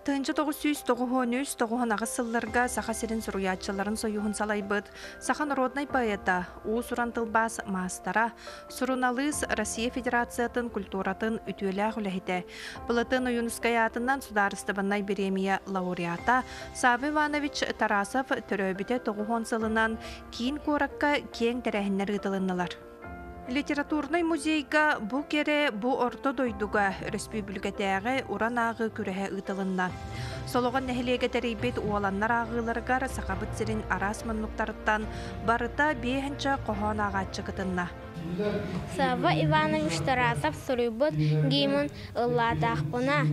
1993-98 сылларга Саха сирин суруйааччыларын союһун салайбыт саха народнай поэта, уус-уран тылбаас маастара, суруналыыс Россия Федерациятын культуратын үтүөлээх үлэһитэ, Платон Ойуунускай аатынан судаарыстыбаннай бириэмийэ лауреата Савва Иванович Тарасов төрөөбүтэ 90 сылынан киин куоракка киэҥ тэрээһиннэр ыытылыннылар. Литературнай музейга бу кэрэ бу орто дойдуга өрөспүүбүлүкэтээҕи уран ааҕыы күрэһэ ыытылынна. Солоҕон нэһилиэгэ тэрийбит уоланнар ааҕыыларыгар Сахабыт сирин араас муннуктарыттан барыта биэһинчэ хоһоон ааҕааччы кытынна. Савва Иванович Тарасов суруйбут гимн ыллаатахпына,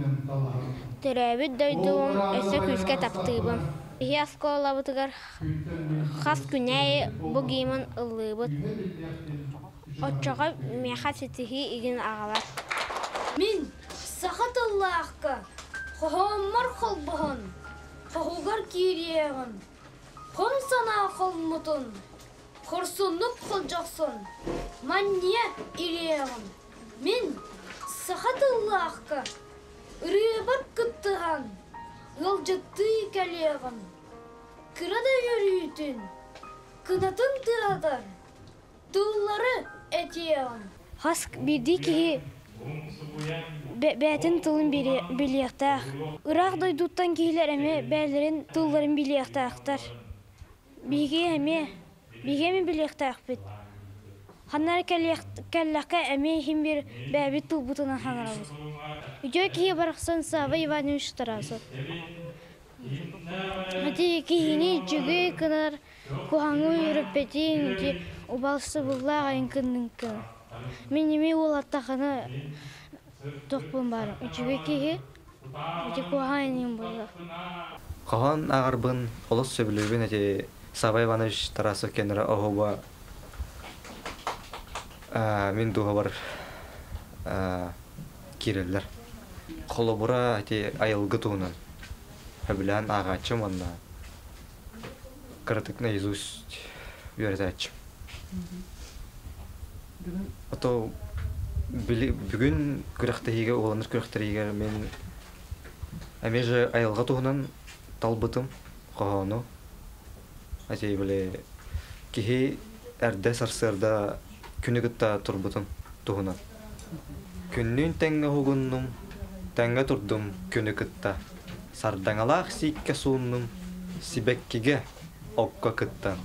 төрөөбүт дойдубун өссө күүскэ таптыыбын. Биһи оскуолабытыгар Хас күнээйи бу гимн ыллыыбыт. Оччоҕо миэхэ ситиһии игин аҕалар. Мин саха тыллаахка хоһооммор холбоһон, хоһугар киириэҕим, хом санаа холмутун, хорсуннук холдьохсун, манньыйа ириэҕим. Мин саха тыллаахка ырыабар кыттыһан, ыалдьыттыы кэлиэҕим. Кыра да үөрүүтүн, кынатын тыатар, тыллары этиэҕим. Хас биирдии киһи бэйэтин тылын билиэхтээх. Ыраах дойдуттан киһилэр эмиэ бэйэлэрин тылларын билиэхтээхтэр. Биһиги эмиэ, биһиги эмиэ билиэхтээхпит. Ханна эрэ кэллэххэ эмиэ иһин биир бэйэбит тылбытынан саҥарабыт. Үтүө киһи барахсан Савва Иванович Тарасов. Ити киһини үчүгэй гынар куһаҥы үөрэппэтиҥ ити убалсыбыллаах айыҥкынныҥкы. Мин ими уолаттахына тохпун баарым. Үчүгэй киһи ити куһаҕан иним буолла. Хоһоон ааҕарбын олус сөбүлүүбүн ити Савва Иванович Тарасов кэннэрэ оһуоба мин дууһабар киирэллэр. Холобура, ити айылгы туһунан сөбүлээн ааҕааччым уонна кыратык наизусть үөрэтээччим. Ото бүгүн күрэхтэһиигэ, уоланар күрэхтэһиигэ мин эмиэ же айылҕа туһунан талбытым хоһоону. Ати били киһи эрдэ сарсыарда күнү кытта турбутун туһунан. Күннүүн тэҥҥэ уһугуннум, тэҥҥэ турдум күнү кытта. Сардаҥалаах сииккэ сууннум, сибэккигэ, окко кыттан.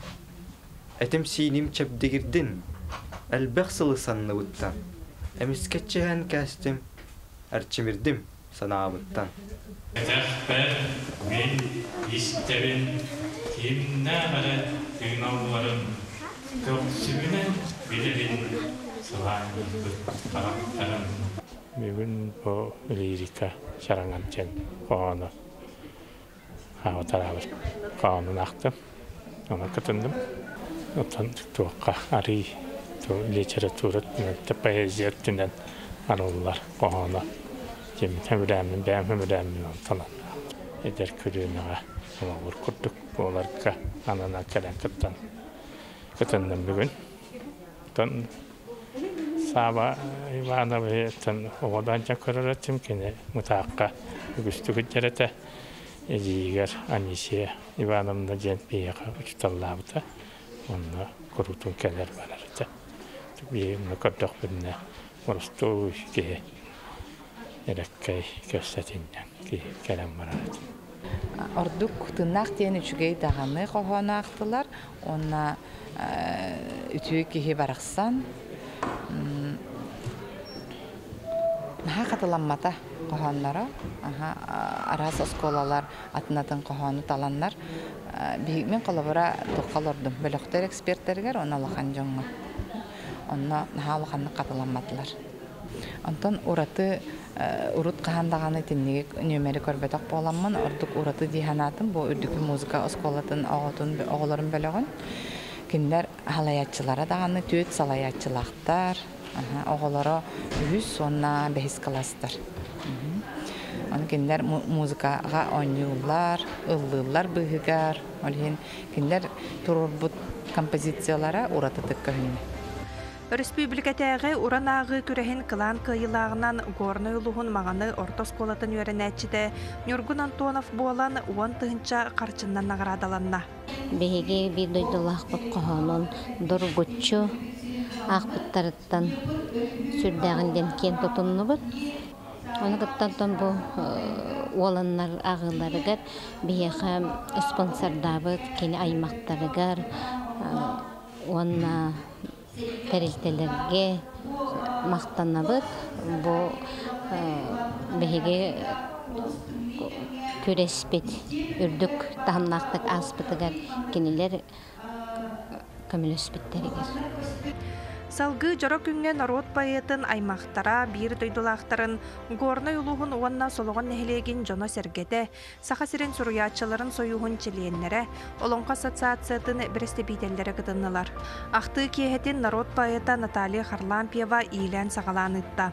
Этим-сииним чэбдигирдин, элбэх сылы санныбыттан. Эмискэччиһэн кээстим, эрчимирдим санаабыттан. Кэтэхпэр мин истэбин кимнээх эрэ тыыналларын көхсүбүнэн билэбин сылаанньыйбыт харахтарын. Бүгүн бу лирика чараҥар диэн хоһоону аҕытараабыт хоһоонун аахтым, ону кытынным. Оттон туохха арый литература поэзия өттүнэн арыллар хоһооно дьиэммин сөбүлээммин бэйэм сөбүлээммин онтон эдэр көлүөнэҕэ холобур курдук буоларга ананан кэлэн кыттан кытынным бүгүн. Оттон Сааба Ивановиһы оҕодон дьэ көрөр этим кини мытаахха үгүстүк илдьэр этэ. Эдьиийигэр Анисия Ивановна диэн биһиэхэ учууталлаабыта. Онно куруутун кэлэр барар этэ. Биһиги көрдөхпүнэ боростуой киһи эрэккэй кэпсэтинньэҥ киһи кэлэн барар этэ. Ордук тыыннаах диэн үчүгэй даҕаны хоһоону аахтылар уонна үтүө киһи барахсан наһаа хатыламмата хоһоонноро араас оскуолалар атын-атын хоһоону таланнар мин холобура туохха олордум бөлөхтөр экспертэригэр уонна улахан дьоҥҥо онно наһаа улаханнык хатыламматылар онтон ураты урут хаһан даҕаны итинниги нүөмэри көрбөтөх буоламмын ордук ураты дии санаатым бу үрдүкү музыка оскуолатын оҕотун оҕолорун бөлөҕүн кинилэр салайааччылара даҕаны түөрт салайааччылаахтар оҕолоро үһүс уонна бэһис кылаастар ону кинилэр музыкаҕа оонньууллар ыллыыллар быыһыгар ол иһин кинилэр туруорбут композициялара уратытык көһүннэ. Өрөспүүбүлүкэтээҕи уран ааҕыы күрэһин кылаан кыайыылааҕынан Горнай улууһун Маҕаны орто оскуолатын үөрэнээччитэ Ньургун Антонов буолан 10 тыһыынча харчыннан наҕараадаланна. Биһиги биир дойдулаахпыт хоһоонун доргуччу аахпыттарыттан сүрдээҕин диэн киэн тутуннубут. Ону кытта бу уоланнар ааҕыыларыгар биһиэхэ спонсордаабыт кини аймахтарыгар уонна тэрилтэлэргэ махтанабыт. Бу биһиги күрэспит үрдүк таһымнаахтык ааспытыгар кинилэр көмөлөспүттэригэр. Салгыы дьоро күҥҥэ норуот поэтын аймахтара, биир дойдулаахтарын Горнай улууһун уонна Солоҕон нэһилиэгин дьоно-сэргэтэ, Саха сирин суруйааччыларын сойууһун чилиэннэрэ, Олоҥхо ассоциациятын бэрэстэбиитэллэрэ кытыннылар. Ахтыы киэһэтин норуот поэта Наталья Харлампьева иилээн-саҕалаан ыытта.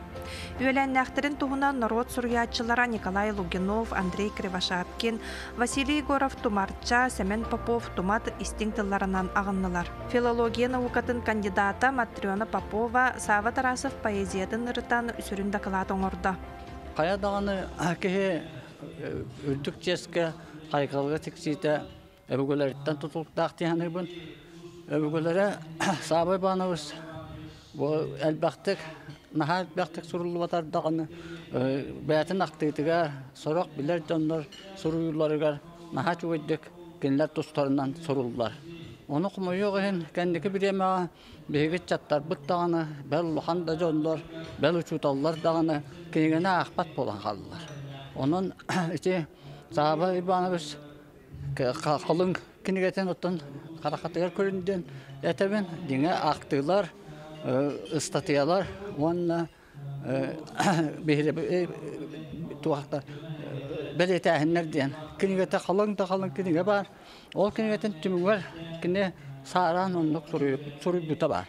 Үөлээннээхтэрин туһунан норуот суруйааччылара Николай Лугинов, Андрей Кривошапкин, Василий Егоров Тумарча, Сэмэн Попов Тумат истиҥ тылларынан аҕыннылар. Филология наукатын кандидата Матрена Попова Сава Тарасов поэзиятын ырытан сүрүн дакылаат оҥордо. Хайа даҕаны киһи үрдүк чиэскэ хайҕалга тиксиитэ өбүгэлэриттэн тутулуктаах дии саныыбын. Өбүгэлэрэ Саабай Иванович бу элбэхтик, наһаа элбэхтик суруллубатар даҕаны бэйэтин ахтыытыгар сорох билэр дьоннор суруйууларыгар наһаа үчүгэйдик кинилэр тустарынан суруллар. Ону хомойуох иһин кэнники бириэмэҕэ биһиги ыччаттарбыт даҕаны, бэл улахан да дьоннор, бэл учууталлар даҕаны кинигэни аахпат буолан хааллылар. Онон ити Сааба Иванович халыҥ кинигэтин оттон харахатыгар көрүн диэн этэбин. Дьиҥэ ахтыылар, ыстатыйалар уонна туохтар бэлиэтээһиннэр диэн кинигэтэ халыҥ да халыҥ кинигэ баар. Ол кинигэтин түмүгэр кини саараан оннук суруйбута баар.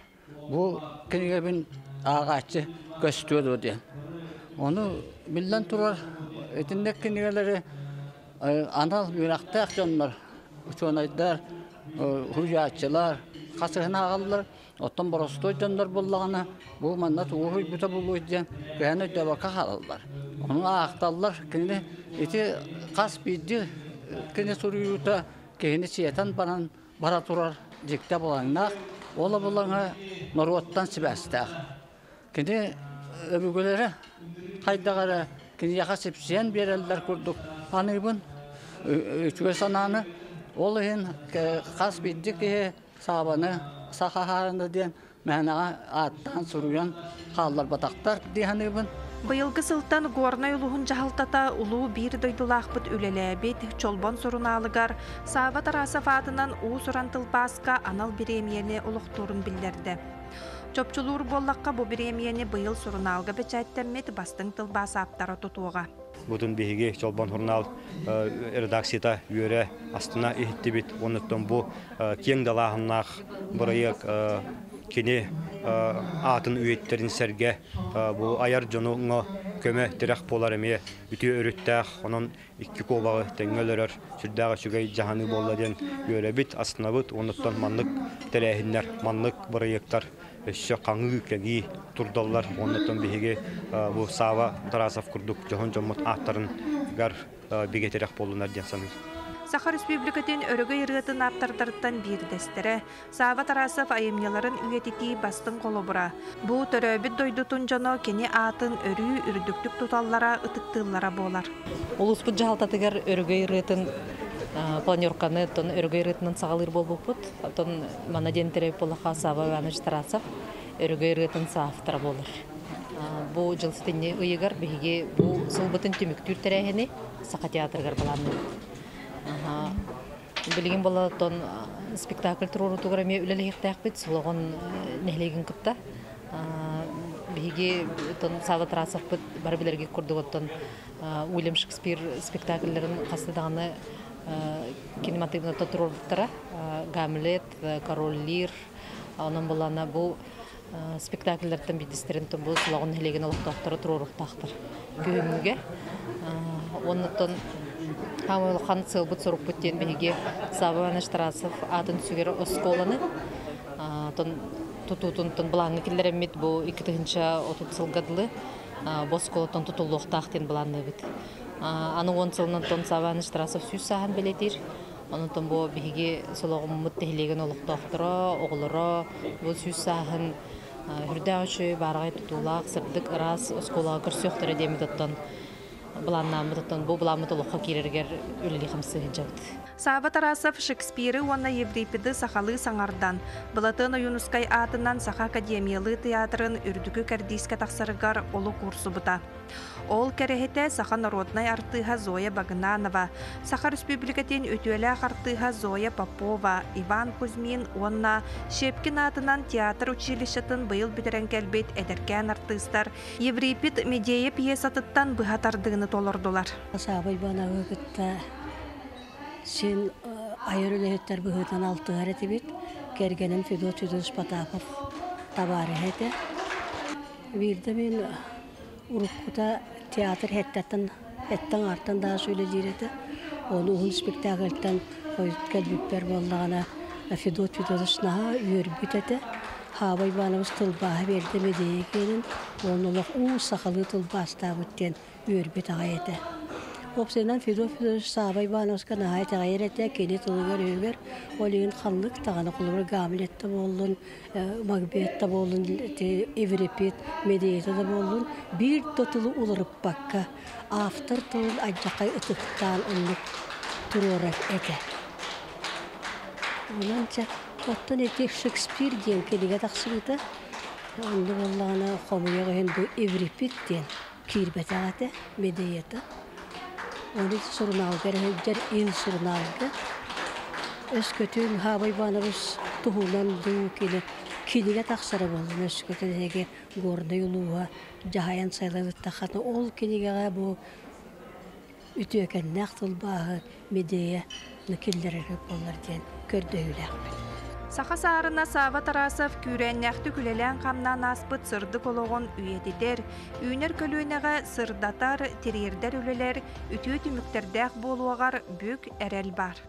Бу кинигэбин ааҕааччы көстүө дуо диэн. Ону биллэн турар итинник кинигэлэри анал үөрэхтээх дьоннор, учуонайдар, суруйааччылар хасыһын ааҕаллар. Оттон боростуой дьоннор буоллаҕына бу манна тугу суруйбута буолуой диэн кыһан өйдөөбөккө хаалаллар. Ону аахталлар кинини ити хас биирдии кини суруйуута киһини сиэтэн баран бара турар дьикти абылаҥнаах, ол абылаҥа норуоттан сибээстээх. Кини өбүгэлэрэ хайдах эрэ киниэхэ сипсийэн биэрэллэр курдук аныыбын үчүгэй санааны. Ол иһин хас биирдии киһи Саабаны сахаһаарына диэн мээнэҕэ ааттаан суруйан хаалларбатахтар дии саныыбын. Быйылгы сылтан Горнай улууһун дьаһалтата улуу биир дойдулаахпыт үлэлээбит Чолбон сурунаалыгар Сава Тарасов аатынан уус-уран тылбааска анал бириэмийэни олохтуурун биллэрдэ. Чопчулуур буоллахха, бу бириэмийэни быйыл сурунаалга бэчээттэммит бастыҥ тылбаас ааптара тутуоҕа. Бутун биһиги Чолбон журнал редакцията үөрэ астына иһиттибит. Оннуттан бу киэҥ далааһыннаах бырайыак кини аатын үйэтитэрин сэргэ бу айар дьонуҥа көмө тирэх буолар эмиэ үтүө өрүттээх, онон икки куобаҕы тэҥҥэ өлөрөр сүрдээх үчүгэй дьаһаныы буолла диэн үөрэбит, астынабыт. Оннуттан маннык тэрээһиннэр, маннык бырайыактар өссө хаҥыы, кэҥии турдаллар. Оннуттан биһиги бу Сава Тарасов курдук дьоһун дьоммут ааттарыгар бигэ тирэх буоллунар диэн саныыр. Саха Республикатын өрөгөй ырыатын ааптардарыттан биирдэстэрэ, Сава Тарасов айымньыларын үйэтитии бастыҥ холобура. Бу төрөөбүт дойдутун дьоно кини аатын өрүү үрдүктүк туталлара, ытыктыыллара буолар. Улууспут дьаһалтатыгар өрөгөй ырыатын планерканы тон өрөгөй ырыатынан саҕалыыр буолбуппут. Оттон манна диэн буоллахха Сава Иванович Тарасов өрөгөй ырыатын автора буолар. Бу дьыл сэтинньи ыйыгар биһиги бу сылбытын түмүктүүр тэрээһини Саха театрыгар былаанныыбыт. Билигин буолла спектакль туруорутугар эмиэ үлэлэһиэхтээхпит Солоҕон нэһилиэгин кытта. Биһиги тон Сава Тарасовпыт бары билэргит курдук оттон Уильям Шекспир спектакльларын хаста даҕаны кинематографта туруорбуттара. Гамлет, Король Лир, онон буоллаҕына бу спектакльлартан биирдэстэрин бу Солоҕон нэһилиэгин олохтоохторо туруоруохтаахтар күһүҥҥүгэ. Оннуттан хаамай улахан сыалбыт сорукпут диэн биһиги Сава Иванович Тарасов аатын сүгэр оскуоланы тон тутуутун былааҥҥа киллэрэммит бу 2030 сылга дылы бу оскуолаттан тутуллуохтаах диэн былаанныыбыт. Аны 10 сылынан тон Савва Иванович Тарасов сүүс сааһын бэлиэтиир. Онон бу биһиги солоҕуммут нэһилиэгин олохтоохторо, оҕолоро бу сүүс сааһын үрдээх үчүгэй баараҕай тутуулаах, сырдык, ыраас оскуолаҕа көрсүөхтэрэ диэммит оттон былааннааммыт оттон бу былааммыт олоххо киирэригэр үлэлии хамсыы сылдьабыт. Савва Тарасов Шекспиры уонна Еврипиды сахалыы саҥардан, Былатыан Ойуунускай аатынан Саха академиялыы театрын үрдүкү кэрдиискэ тахсарыгар олук уурсубута. Ол кэрэһитэ саха народнай артыыһа Зоя Багынанова, Саха Республикатын үтүөлээх артыыһа Зоя Попова, Иван Кузьмин уонна Щепкин аатынан театр училищетын быйыл бүтэрэн кэлбит эдэркээн артыыстар Еврипид Медея пьесатыттан быһа тардыыны толордулар. Саабай Ивановы кытта син айар үлэһиттэр быһыытынан алтыһар этибит. Кэргэним Федот Федорович Потапов табаарыһа этэ. Биирдэ мин уруккута театр хэттаттан эттэн артан даа үлэлиир этэ. Ону уһун спектакльтан хойут кэлбиппэр буоллаҕына Федот Федотович наһаа үөрбүт этэ. Хаабай Иванович тылбааһы биэрдэ Медея киэнин, уонна олох уу сахалыы тылбаастаабыт диэн үөрбүт аҕай этэ. Уопсайынан Федот Федорович Сааба Ивановска наһаа итэҕэйэр этэ, кини тылыгар-өһүгэр ол иһин ханнык даҕаны холобур Гамлет да буоллун, Макбет да буоллун, Еврипид, Медеята да буоллун, биир да тылы уларыппакка автор тылын алдьархай ытыктаан оннук туруорар этэ. Онон чэ, оттон ити Шекспир диэн кинигэ тахсыбыта, онно буоллаҕына хомуйуох иһин бу Еврипид диэн киирбэтэх этэ, Медеята. Оны сурунаалга эрэ сылдьар ил сурунаалга. Өскөтүн Хаабай Иванович туһунан дуу кини кинигэ тахсара буоллун өскөтүн эһиги Горнай улууһа дьаһайан сайлабыттаххына ол кинигэҕэ бу үтүөкэннээх тылбааһы Медея киллэрэрэ буоллар диэн көрдөһүүлээхпин. Саха саарына Сава Тарасов күүрээннээхтик үлэлээн-хамнаан ааспыт сырдык олоҕун үйэтитэр, үүнэр көлүөнэҕэ сырдатар, тириэрдэр үлэлэр үтүө түмүктэрдээх буолуоҕар бүк эрэл баар.